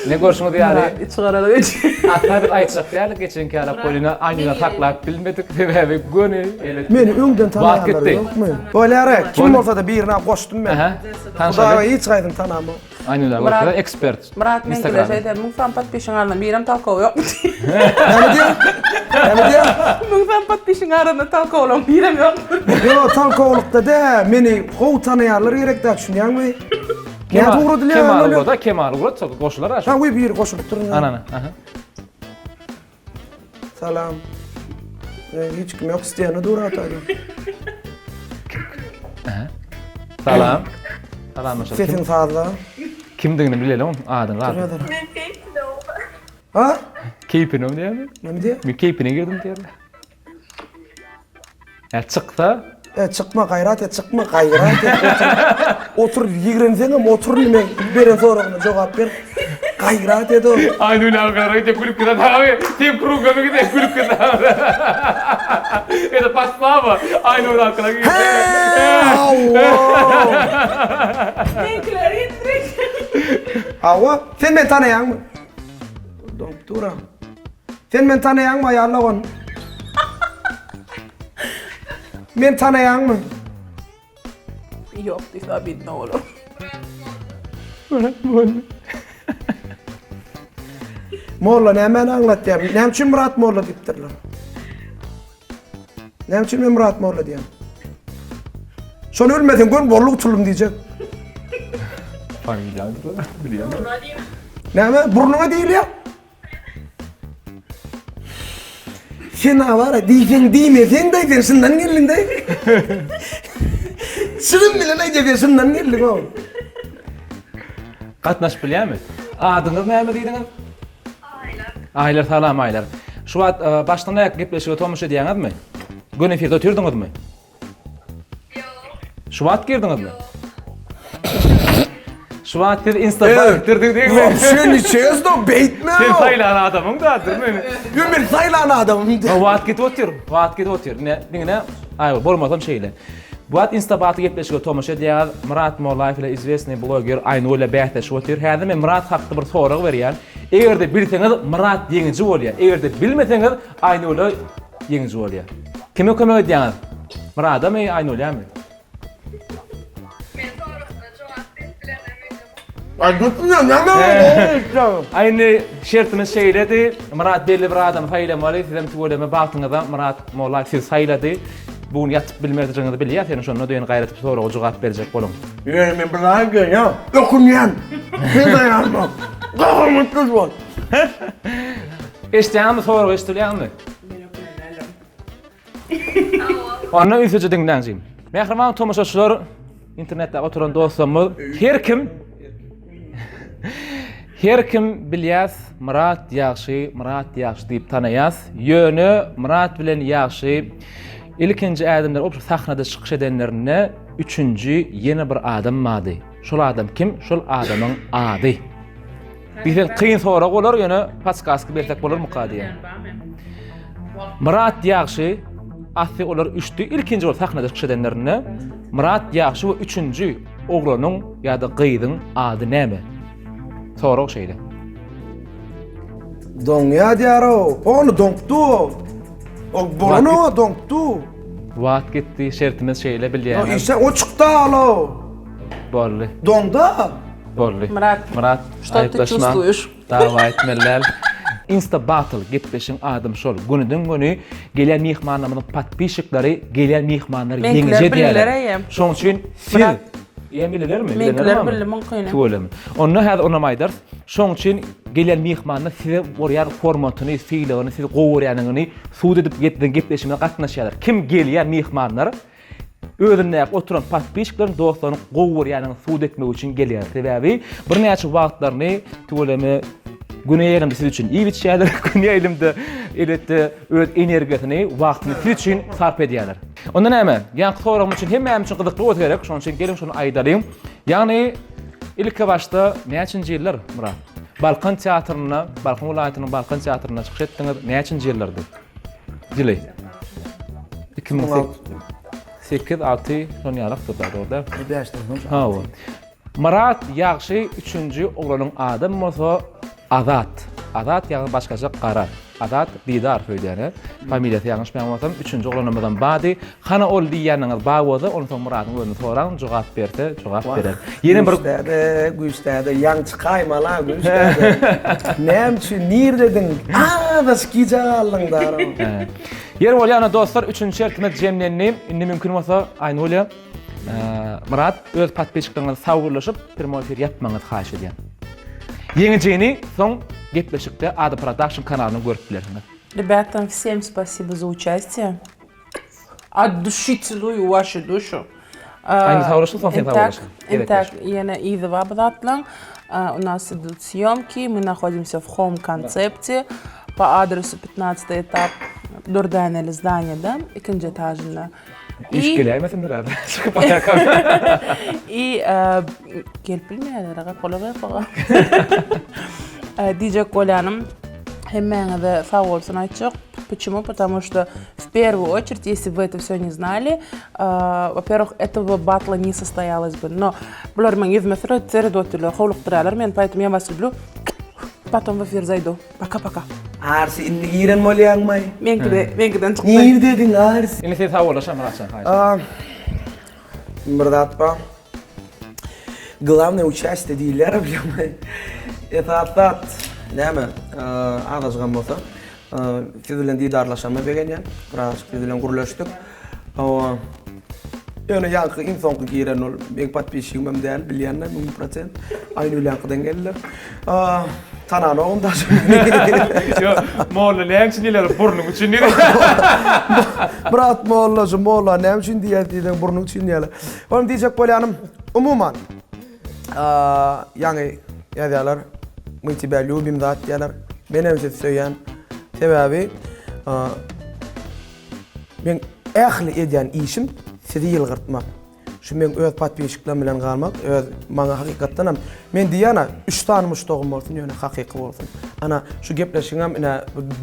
Ne görşüňiz ýaly, Içi garalyk içi. Asla biz aýtjak däl, geçenki ýaly Polina Aýnany saklap bilmedik, sebäbi göni ele. Meni öňden Wagt tanaýanlar gitdi. ýokmy? Bolýar, kim bolsa-da birine goşdum men. Aha. Hudaýa Tanşaly. hiç gaýsyny tanamok. Aýnula Myrat- görkezä ekspert. Myrat men Instagram. kile şeýder, 1000 sany podpişiň arasynda birem talkowy ýokmy diýip. Näme diýýän? Näme diýýän? 1000 sany podpişiň arasynda talkowlaryň birem ýokmy? Ýok, talkowlykda dä, meni gowy tanaýanlar gerek dä, düşünýäňmi? Kemal, Nädip ugradylýar? Kemal ugrada, Kemal ugratsa goşular aşa. Ha, we biri goşulyp durun. Ana, ana, aha. Salam. E, hiç kim yok isteýene dur ataýda. Aha. Salam. Salam maşallah. Sesiň sazla. Kimdigini bilelim, adyny zat. Men keýpine. Ha? Keýpine diýýärmi? Näme diýýär? Men keýpine girdim diýýär. Ä çyksa? E çykma gaýrat et çykma gaýrat et otur. Otur ýigrenseňem otur men beren soragyna jogap ber. Gaýrat et o. Aýnur aga gidip gülüp giden abi. Sen kruga gidip gülüp giden. Ede paslama. Aýnur aga gidip. Seňkiler ýetdirek. Hawa, sen meni tanaýaňmy? Doňup dur-a. Sen meni tanaýaňmy aýal dogan? Meni tanaýaňmy? Ýok diýse obidno bolar. Murat molla. Molla nämäni aňlatýar? Näme üçin Murat molla diýipdirler? Näme üçin men Murat molla diýen? Şony bilmeseň gör molla utuldym diýjek. Familiýaňdyr, bilýän. Näme? Burnuňa diýilýär? Sen awara diýseň diýmeseň-de sen şundan geldiň-de. Çynym bilen aýdýan sen şundan geldiň o. Gatnaşyp bilýärmi? Adyňyz näme diýdiňiz? Aýlar. Aýlar salam Aýlar. Şu wagt e, başdan aýak gepleşige tomaşa edýäňizmi? Göni efirde otyrdyňyzmy? Ýok. Şu wagt girdiňizmi? Şu wagt siz Insta bakdyrdyk diýme. Вообще не честно, beýtme. Sen saýlan adamyň da, meni. Ýok, men saýlan adamym. Wagt gidip otyr, wagt gidip otyr. Ne, diňle. Aý, bolmasam şeýle. Bu wagt Insta Battle gepleşige tomaşa edýäňiz. Myrat Mollaýew ile izwesnyý bloger Aýnur ile bäsleşip otyr. Häzir men Myrat hakda bir sorag berýän. Eger-de bilseňiz Myrat ýeňiji bolýar. Eger-de bilmeseňiz Aýnur ýeňiji bolýar. Kime kömek edýäňiz? Myradamy, Aýnurýamy? Men soraglara jogap berip bilemem öýdemok. Aý indi şertimiz şeýledi. Myrat belli bir adamy saýlamaly. Sizem tüweleme bagtyňyza Myrat Mollaýew sizi saýlady. Bu gün ýatyp bilmezligiňizi bilýär seni şonda ýöne gaýrat edip soraga jogap berjek boluň. Ýöne men bir zat aýdaýyn ýa, ökünýän. Sen daýanma. Gahryman söz bol. Eşidýäňmi soragy eşidilýärmi? Onda ünsüje diňläň jigim. Mähriban tomaşaçylar, internetde oturan dostlarymyz, her kim Her kim bilýäs Myrat Ýagşy, Myrat Ýagşy diýip tanaýas. Ýöne Myrat bilen Ýagşy ilkinji ädimler op sahnada çykyş edenlerinde üçünji ýene bir adam bardy. Şol adam kim? Şol adamyň ady. Diýseň kyn sorag bolar, ýöne podskaska bersek bolarmyka diýýän. Myrat Ýagşy, asly olar üçdi, ilkinji bolup sahnada çykyş edenlerinde Myrat Ýagşy we üçünji oglanyň ýa-da gyzyň ady näme? Sorag şeýle. Doňýa diýar-ow, ony doňupdy o. O bolany o doňupdy. Wagt gitdi, şertimiz şeýle bilýäňiz. Işe o çykdy alo. Boldy. Doňda. Boldy. Myrat. Myrat. Что ты чувствуешь? Dawa etmeli däl. Insta Battle gepleşiň adym şol. Gönüden göni gelýän myhmanlarymyzyň podpisçikleri gelýän myhmanlary ýeňiji edýärler. Şonuň üçin siz Ýa bilelermi? Meňkiler bildi muňkyny. Tüweleme. Onda häzir onam aýdarys. Şonuň üçin gelýän myhmanlar size bolýan hormatyny, sylagyny, sizi gowy görýändigini subut edip gepleşigimize gatnaşýarlar. Kim gelýän myhmanlar Özündäki oturan podpisçikleriň dostlaryny gowy görýändigini subut etmek üçin gelýär. Sebäbi birnäçe wagtlaryny tüweleme güne ýerimde siz üçin iýip içýärler, gün ýerimde elbetde öz energiýasyny, wagtyny siz üçin sarp edýärler. Onda näme? Ýaňky soragym üçin hemmämiz üçin gyzykly bolsa gerek, şonuň üçin geliň şony aýdalyň. Ýagny ilki başda näçinji ýyllar Myrat? Balkan teatrynda, Balkan welaýatynyň Balkan teatrynda çykyş etdiňiz, näçinji ýyllardy? Ýyly. 2008, 6, şon ýalakdyr da, dogry däl. 5-den soň. Hawa. Myrat Ýagşy üçünji oglanyň adam bolsa Azat. Azat ýagny başgaça Gara. Azat Didar söýdýän, familiýasy ýalňyşmaýan bolsam, üçünji oglanymyzam bady. Hany ol diýýäniňiz bar bolsa, ony soň Myradyň özüne soraň, jogap berse, jogap berer. Ýene bir Güýçdäde, güýçdäde, ýaň çykaýmala güýçdäde. Näme üçin nirdediň? Azajyk gijä galdyň dara. Ýeri bolýar, dostlar, üçünji şertimiz jemlendi. Indi mümkin bolsa, Aýnulýa, Myrat öz podpisçikleriňizi sag bollaşyp, primoý efir ýapmagyňyzy haýyş edýän. Ýeňijini soň gepleşikde Ada Production kanalyndan görüp bilersiňiz. Ребята, всем спасибо за участие. От души целую вашу душу. Aýny saglaşyň, soň sen saglaşyň. Entäk ýene yzy bar bu zatlaň. U nas idut sýomki, мы nahodimся в Home koncepte po adresu 15 etap Durdäneli zdaniýada, ikinji etažynda. Iş geläýmesinler häzir. Çykyp barýarka. I gelip bilmeýärler, gapaly gapaga. Diýjek bolýanym, hemmäňize sag bolsun aýtjak. Почему? Потому что в первую очередь, если бы вы это все не знали, во-первых, этого батла не состоялось бы. Но bular meň ýüzüme seredip otyrlar, howlukdyrýarlar meni, поэтому я вас люблю. Потом в эфир зайду. Пока пока. Arsy indi giren bolýaňmaý? Meňkide, meňkiden çykdy. Nirdediň Arsy? Indi sen sag bolaşa Myratjan haýyş. Bir zat bar. Glawnyý uçastýe diýilýär bilýäňmi? Esasy zat näme? Azajygam bolsa siz bilen didarlaşanyma begenýän. Birazajyk siz bilen gürleşdik. Hawa. Ýöne ýaňky iň soňky giren ol meň podpisçigimem däl bilýän-de 1000%. Aýnülýaňkydan geldiler. Tananogam daşy. Ýok, molla näme üçin diýler, burnuň üçin diýler. Myrat molla şu molla näme üçin diýýär diýseň burnuň üçin diýýärler. Onuň diýjek bolýanym, umuman, ýaňy ýazýarlar, мы тебя любим zat diýýärler. Men hem sizi söýýän. Sebäbi meň ähli edýän işim sizi ýylgyrtmak. Şu meň öz podpisçiklerim bilen galmak, öz maňa hakykatdanam men diýýän-ä, üç sany muşdagym bolsun, ýöne hakyky bolsun. Ana, şu gepleşigiňem ine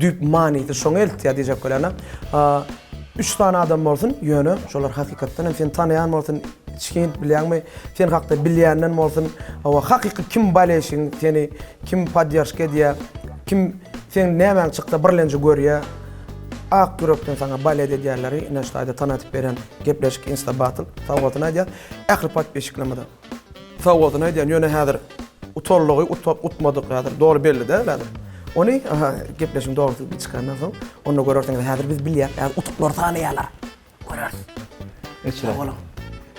düýp manysy şoňa eltýär diýjek bolýan-a. Üç sany adam bolsun, ýöne şolar hakykatdanam seni tanaýan bolsun, içgin bilýäňmi, sen hakda bilýänden bolsun. Hawa, hakyky kim bolelşigiň seni kim podderşka edýär, kim seň nämäň çyksa birlenji görýär. Ak ýürekden saňa balet edýänleri ine şu taýda tanadyp beren gepleşik Insta Battle sag bolsun aýdýas. Ähli podpisçiklerimize sag bolsun aýdýan. Ýöne häzir utaldygy utmadyk häzir doly belli däl häzir. Ony aha gepleşigiň dogrusy çykandan soň onda görersiňiz. Häzir biz bilýäs häzir utuklary sanaýarlar. Göreris. Sag boluň.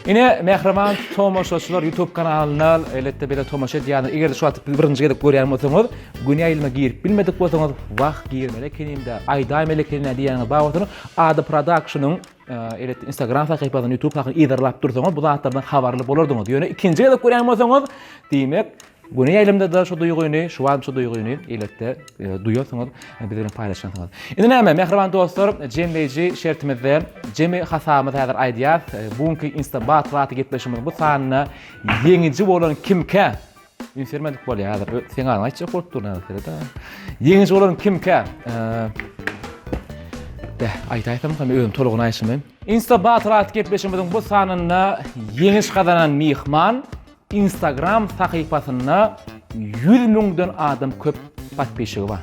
Ine, mähriban tomaşaçylar YouTube kanalyna elbetde bize tomaşa edýänler, eger-de şu wagt birinji gezek görýän bolsaňyz, göni ýaýlyma girip bilmedik bolsaňyz, wah girmeli ekenim-dä, aýdaýmaly ekenim-dä diýýäniňiz bar bolsa, Ada Production-yň elbetde Instagram sahypasyny, YouTube sahypasyny yzarlap dursaňyz, bu zatlardan habarly bolardyňyz. Ýöne ikinji gezek görýän bolsaňyz, diýmek, Göni ýaýlymda-da şu duýgyny, şu wagt şu duýgyny elbetde duýarsyňyz, biz bilen paýlaşarsyňyz. Indi näme, mähriban dostlar, jemleýji şertimizde jemi hasabymyzy häzir aýdýas. Bu günki Insta Battle atly gepleşigimiziň bu sanynda ýeňiji bolan kimkä? Üns bermedik bolýar häzir. Seň adyňy aýtjak bolup durun häzir seret. Ýeňiji bolan kimkä? Beh, aýdaýsam hem özüm tolugyny aýşymy. Insta Battle atly gepleşigimiziň bu sanynda ýeňiş gazanan myhman Instagram sahypasynda 100 müňden adam köp podpisçigi bar.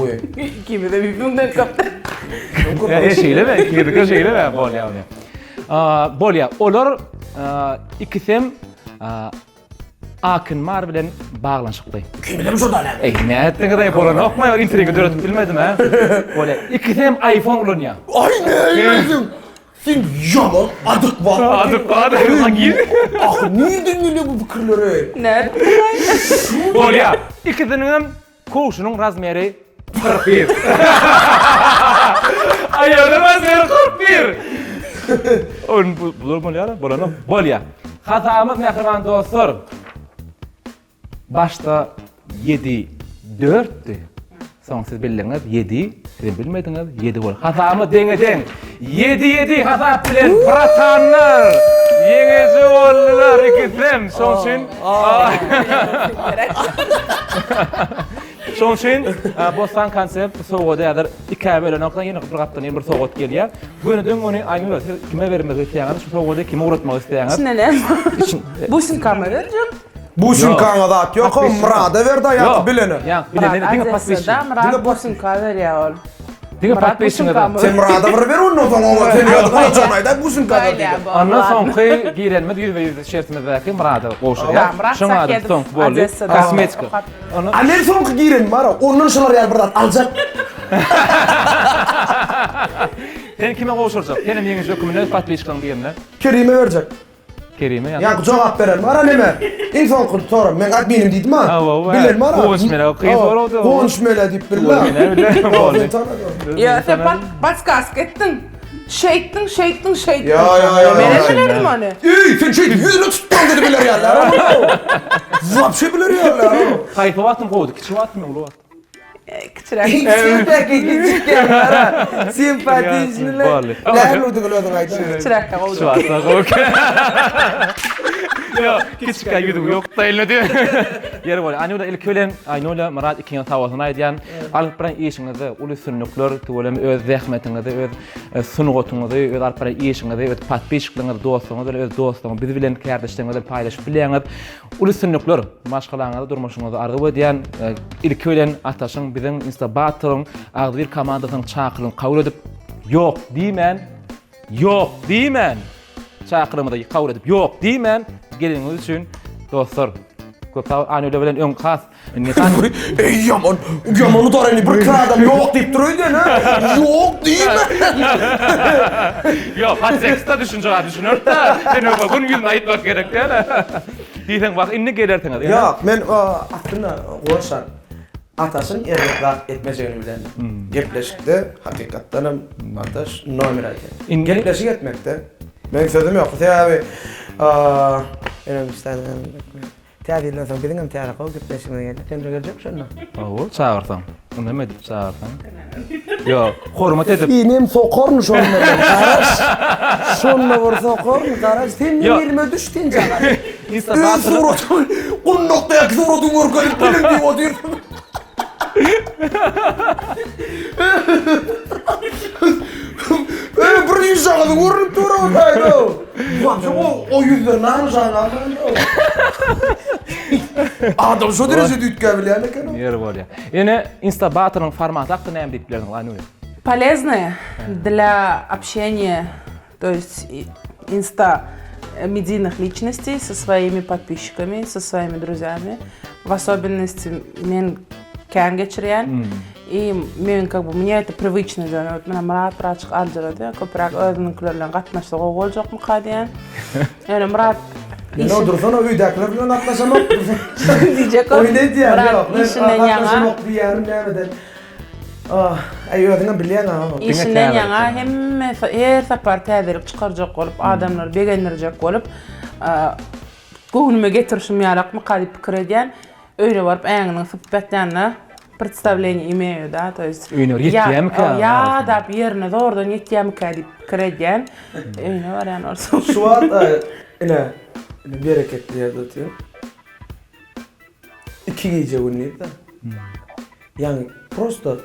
Oý. Ikimize 100 müňden köp. E, şeýlemi? Ikimize şeýlemi? Bolýar, bolýar. Bolýar. Olar ikisem Akynmar bilen baglanyşykly. Kimdir şo da näme? Eý, nätdiňiz eý, bolanokmy? Intriga döredip bilmedim, hä? Bolýar. Ikisem iPhone ulanýar. Aý, näme Sen ýaman adyk bar. Adyk bar. Ah, nirden gelýär bu pikirlere? Nädip? Bolýar. Ikisiniňem kowşunyň razmeri 41. Aýagynyň razmeri 41. Ol bu bular bolýar, bolanok. Bolýar. Hasabymyz mähriban dostlar. Başda ýedi dörtdi. Soň siz bildiňiz ýedi, siz bilmediňiz ýedi bol. Hasabymyz deňe deň. Ýedi ýedi hasap bilen bratanlar ýeňiji boldular ikisem. Şoň üçin Şoň üçin Bossan konsept sowgady häzir ikä bölenokdan ýene bir gapdan ýene bir sowgat gelýär. Gönüden göni Aýnur siz kime bermek isleýäňiz şu sowgady kime ugratmak isleýäňiz? Içinde näme? Businkamy berjek. Businkaňa zat ýok, o Myrada berdi aýaky bilene. Ýa, bilene diňe podpisçik. Murad businka berýär ol. Diňe podpisçiňe. Sen Murada bir ber ondan soň oňa sen ýa golajagyny aýdaý businka ber diýip. Ondan soňky girenimiz ýüzbe-ýüz şertimizdäki Murada gowşurýar. Şoň ady soňky boldy. Kosmetika. A men soňky girenim bar, ondan şolar ýaly bir zat aljak. Sen kime gowşurjak? Senem ýeňiji höküminde podpisçiklaryň birine. Kerime berjek. Kerime ýa. Ýa jogap beren bar neme? Iň soňky soram. Men adminim diýdim ha. Bilen bar. Guwanç mele kyn soragdy. Guwanç mele diýip bilme. Ýa sen podskaska etdiň. Şeýtdiň, şeýtdiň, şeýtdiň. Ýa ýa ýa. Men hem bilerdim ony. Eý, sen şeýdip ýüzüne tutmaň dedi biler ýalylar. Wapşe biler ýalylar. Haýsy wagtyň gowudy? Kiçi wagtymy, uly wagtymy? Kiçiräk. Kiçiräk kiçik ýalylar. Simpatijniler. Näme udygyny özüň aýt. Kiçiräk gowy. Şu wagtlar gowy. Ýok, kiçikä ýüzüň ýok da eline diýip. Ýeri bolýar. Anýula ilki bilen Aýnula Myrat ikiňiz sag bolsun aýdýan. Alyp baran işiňizde uly üstünlikler, tüweleme öz zähmetiňizi, öz e, sungatyňyzy, öz alyp baran işiňizi, öz podpisçikleriňizi, dostlaryňyz bilen, öz dostlaryňyz, biz bilen kärdeşleriňiz bilen paýlaşyp bilýäňiz. Uly üstünlikler maşgalaňyza, durmuşyňyza arzuw edýän. Ilki bilen Ataşyň biziň Insta Battle-yň agzybir komandasynyň çakylygyny kabul edip, ýok diýmän, ýok diýmän, çakylygymyzy kabul edip, ýok diýmän geleniňiz üçin dostlar, köp sag boluň. Anýula bilen öň has Indi han Eý ýaman, ýaman utar indi bir adam ýok diýip dur öýden ha. Ýok diýme. Ýok, podtekstde düşünje düşüner-de. Sen öňe gün ýüzüne aýtmak gerek däl. Diýseň wah indi gelersiňiz. Ýok, men aslynda Guwançjan Ataşyň erbet zat etmejegini bilen gepleşikde hakykatdan hem Ataş nomer aýdýar. Gepleşik etmekde meň sözüm ýok. Sebäbi Täze ýyldan soň biziň hem täze gowy gepleşigimiz geldi. Sen de geljekmi şonda? Hawa, çagyrsaň. Ynam edip çagyrsaň. Ýok, hormat edip. Senem sokaryn şonda men, garaş. Şonda bir sokaryn, garaş. Sen meň elime düş sen jana. Öz suratymy, gundakdaky suratyňy görkezip bilim diýip otyrsyň. Öý bir ýüzjagazy görünip dur o taýda. Wapşe o o ýüzden name şaýna Adam şo derejede üýtgäp bilýän eken. Ýeri bolýar. Ene Insta Battle-yň formaty hakda näme diýip bilersiň, Aýnur? Полезное для общения, то есть инста медийных личностей со своими подписчиками, со своими друзьями. В особенности men kän geçirýän. I men как бы мне это привычно diýen. Вот mena Myrat birazjyk aljyrady. Köpräk özüniňkiler bilen gatnaşsa gowy boljakmyka diýen. Ýöne Myrat Men o dursana öýdäkiler bilen gatnaşamok. Diýjek ol. Oýun edýän Myrat ýok. Men işinden ýaňa gatnaşamok diýýänim nämeden. Ah, äý özüňem bilýäň a. Işinden ýaňa hemme her sapar täzelik çykarjak bolup, adamlary begendirjek bolup, göwnüme getirişim ýalakmyka diýip pikir edýän. Öýüne baryp äňiniň sypyp ýatýanyna predstavleniýe imeýu da, to ýest. Öýüne bir ýetýärmikä? Ýadap ýerine zordan ýetýärmikä diýip pikir edýän. Öýüne barýan bolsam. Şu wagt ine, ine bereketli ýerde otyryn. Iki gije gündiz-de. Ýagny prosto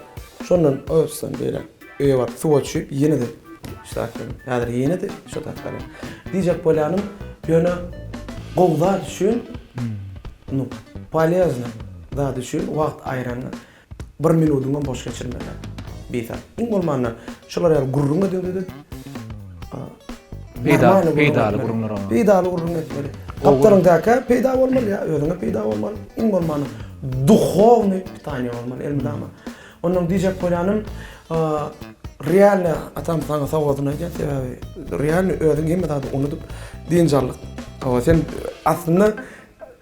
şondan ofisden beýläk öýe baryp suwa düşüp ýene-de şu zat bilen häzir ýene-de şu zat bilen. Diýjek bolýanym ýöne gowy zat üçin nu polezny zat üçin wagt aýyranda bir minudyňam boş geçirmeli. Bisat. Iň bolmanda şular ýaly gürrüň edende-de Peýdaly, peýdaly gürrüňler. Peýdaly gürrüň etmeli. Gapdalyňdaka peýda bolmaly ýa özüňe peýda bolmaly. Iň bolmanda duhowny pitaniýa bolmaly elmydama. Ondan diýjek bolýanym, realny atam saňa sag bolsun aýdýan, sebäbi realny özüň hemme zady unudyp dynç aldyk. Hawa sen aslynda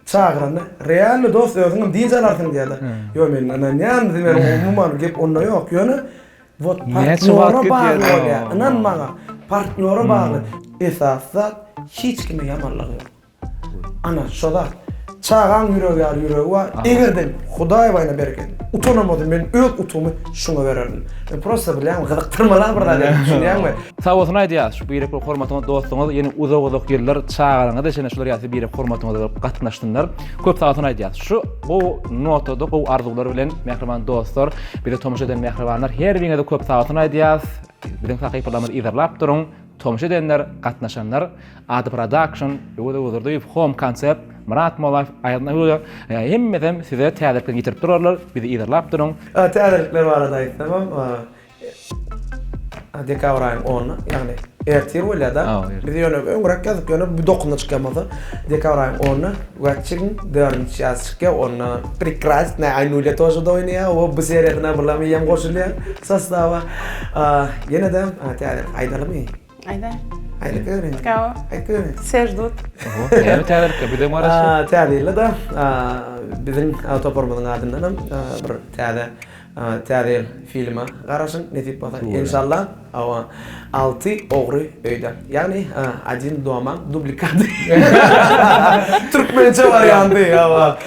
çagyranda realny dost özüňem dynç alarsyň diýýärler. Ýok men ynanýan, men umuman gep onda ýok. Ýöne Wot partnýora bagly bolýar. Ynan maňa, partnýora bagly. Esasy zat hiç kime ýamanlygy ýok. Ana şo zat. Çagaň ýüregi ýaly ýüregi bar. Eger-de Hudaý baýyna bereket. Utanamady men öz utugymy şuňa bererdim. Men prosta bilýäňmi gyzykdyrmalar bir zat edip düşünýäňmi? Sag bolsun aýdýas şu birek bir hormatyňyz dostuňyz ýene uzak uzak ýyllar çagalaryňyz içinde şular ýaly birek hormatyňyza gatnaşsynlar. Köp sag bolsun aýdýas. Şu gowy notada gowy arzuwlar bilen mähriban dostlar bize tomaşa eden mähribanlar her biriňize köp sag bolsun aýdýas. Biziň sahypalarymyzy yzarlap duruň. Tomaşa edenler, gatnaşanlar Ady Production, Öwez Öwezdurdyýew, Home Concept, Myrat Mollaýew, Aýdyn Öwez hemmesem size täzelikleri ýetirip durarlar. Bizi yzarlap duruň. Täzelikler barada aýtsamam, dekabr aýynyň ony, ýagny ertir bolýar-da. Biz ýöne öňräk ýazyp, ýöne bu dokuzynda çykýan bolsa, dekabr aýyň ony Wätçigiň dördünji çasy çykýar. Onda prekrasnaýa Aýnulýa тоже-da oýnaýar. O bu seriýasyna bulam eýýäm goşulýar sostawa. Ýene-de täzelik aýdalymy? Aýdaý. Aýdyp berin. Gawa. Aýdyp berin. Все ждут. Näme täzelikler? Bizem garaşýas. Täze ýylda-da biziň toparymyzyň adyndan hem bir täze Täze ýyl filme garaşyň nesip bolsa enşalla. Hawa Alty ogry öýde. Ýagny Odin doma dublikaty. Türkmençe warianty hawa.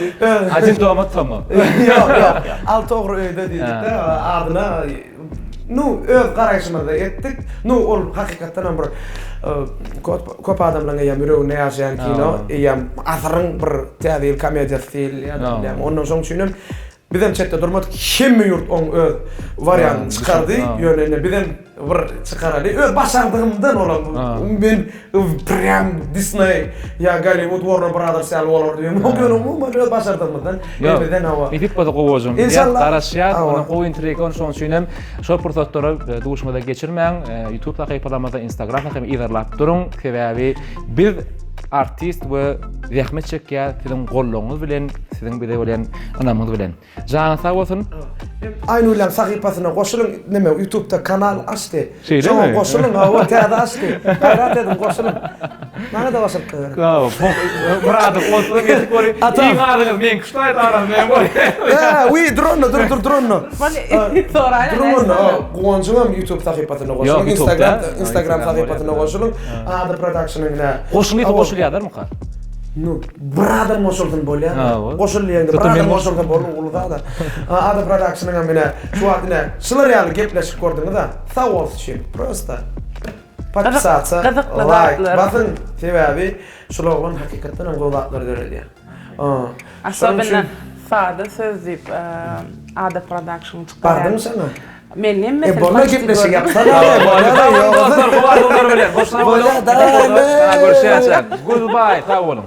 Odin doma toma. Ýok ýok. Alty ogry öýde diýdik-de adyna nu öz garaýşymyzda etdik. Nu ol hakykatdan hem bir köp adamlaryň eýýäm ýüreginde ýaşaýan kino, eýýäm asyryň bir täze ýyl komediýasy diýilýär. Ondan şoň üçin hem Bizem çetde durmadyk, hemme ýurt oň öz wariantyny çykardy, ýöne indi bizem bir çykaraly. Öz başardygymdan olam men prýam Disney ýa Golliwood Warner Brothers ýaly bolar diýemok, ýöne umuman öz başardygymyzdan elimizden hawa. Nesip bolsa gowy boljak. Enşallah. Garaşýas, onuň gowy intriga, şonuň üçin hem şol pursatlary duşuňyza geçirmäň. YouTube sahypalarymyzda, Instagram sahypamyzda yzarlap duruň. Sebäbi biz artist we zähmet çekýär siziň goldawyňyz bilen, siziň bize bolan ynamyňyz bilen. Janyňyz sag bolsun. Aýnurlaň sahypasyna goşulyň neme ýutubda kanal açdy. Şeýlemi? Şoňa goşulyň hawa täze açdy. Gaýrat ediň goşulyň. Maňa-da goşulyp goýberiň. Myradow onsuzam ýetik bolýar. Iň azyňyz meňki şu taýda aram men bolýar. Hä, wi, dur onda, dur, dur, dur onda. Soraýyn. Dur onda. Guwanjyň hem YouTube sahypasyna goşulyň, Instagram, Instagram sahypasyna goşulyň. Ada Production-yň nä? Goşulysa goşulýarlarmyka? Nu, bir adam goşulsyn bolýar. Goşul diýende bir adam goşulsa bolur uly zada. Ada Production-yň hem ine şu wagt ine şular ýaly gepleşik gördüňiz-a. Sag bolsun üçin. Prosta. Podpisatsa, laýk basyň. Sebäbi şul oglan hakykatdan hem gowy zatlary döredýär. Aslynda sada söz diýip Ada Production çykarýar. Bardyňmy şoňa? Men hemmesini E bolma gepleşik ýapsana. Bolýar bilen. Hoş sag boluň. Görüşýänçä. Goodbye. Sag boluň.